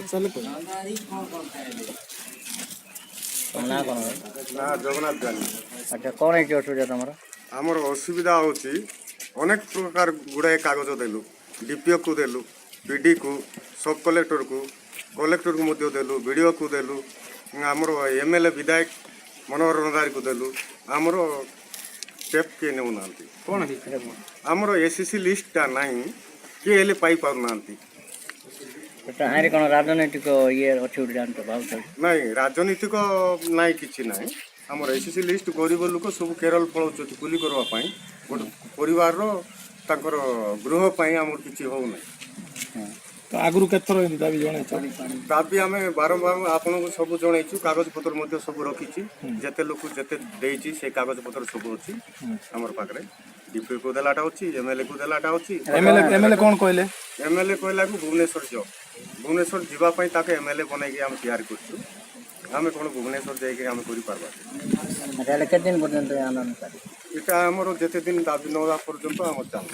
ପଚାରିଲେ କହିବେ। ତମ ନାଁ କ'ଣ ଭାଇ? ନା, ଜଗନ୍ନାଥ ଜାନି। ଆଚ୍ଛା, କ'ଣ ହେଇଛି ଅସୁବିଧା ତମର? ଆମର ଅସୁବିଧା ହେଉଛି, ଅନେକ ପ୍ରକାର ଗୁଡ଼ାଏ କାଗଜ ଦେଲୁ। ଡିପିଓକୁ ଦେଲୁ, ପିଡ଼ିକୁ, ସବ୍ କଲେକ୍ଟରକୁ, କଲେକ୍ଟରକୁ ମଧ୍ୟ ଦେଲୁ, ବିଡ଼ିଓକୁ ଦେଲୁ, ଆମର ଏମଏଲଏ ବିଧାୟକ ମନୋହର ରନ୍ଧାରୀକୁ ଦେଲୁ। ଆମର ଷ୍ଟେପ୍ କିଏ ନେଉନାହାନ୍ତି। କ'ଣ ହେଇଛି? ଆମର ଏସଇସି ଲିଷ୍ଟଟା ନାହିଁ, କିଏ ହେଲେ ପାଇପାରୁନାହାନ୍ତି। ଆରେ, କ'ଣ ରାଜନୈତିକ ଇଏ ଅଛି ଗୋଟେ ଜାଣିଛ ଭାବୁଛ? ନାଇଁ, ରାଜନୀତିକ ନାଇଁ, କିଛି ନାହିଁ। ଆମର ଏସଇସି ଲିଷ୍ଟ, ଗରିବ ଲୋକ ସବୁ କେରଳ ପଳାଉଛନ୍ତି କୁଲି କରିବା ପାଇଁ, ଗୋଟେ ପରିବାରର ତାଙ୍କର ଗୃହ ପାଇଁ। ଆମର କିଛି ହେଉନାହିଁ। ତ ଆଗରୁ କେତେଥର ଏମିତି ଦାବି ଜଣେଇଛ? ଦାବି ଆମେ ବାରମ୍ବାର ଆପଣଙ୍କୁ ସବୁ ଜଣେଇଛୁ। କାଗଜପତ୍ର ମଧ୍ୟ ସବୁ ରଖିଛି। ଯେତେ ଲୋକ ଯେତେ ଦେଇଛି, ସେ କାଗଜପତ୍ର ସବୁ ଅଛି ଆମର ପାଖରେ। ଡିପିଓ କୁ ଦେଲାଟା ଅଛି, ଏମଏଲଏ କୁ ଦେଲାଟା ଅଛି। ଏମଏଲଏ କ'ଣ କହିଲେ? ଏମଏଲଏ କହିଲାକୁ ଭୁବନେଶ୍ୱର ଯାଅ। ଭୁବନେଶ୍ୱର ଯିବା ପାଇଁ ତାକୁ ଏମଏଲଏ ବନେଇକି ଆମେ ତିଆରି କରୁଛୁ। ଆମେ କ'ଣ ଭୁବନେଶ୍ୱର ଯାଇକି ଆମେ କରିପାରିବା? ତାହେଲେ କେତେ ଦିନ ପର୍ଯ୍ୟନ୍ତ ଏ ଆନ୍ଦୋଳନ ଚାଲିବ? ଏଇଟା ଆମର ଯେତେ ଦିନ ଦାବି ନ ହେବା ପର୍ଯ୍ୟନ୍ତ ଆମର ଚାଲୁ।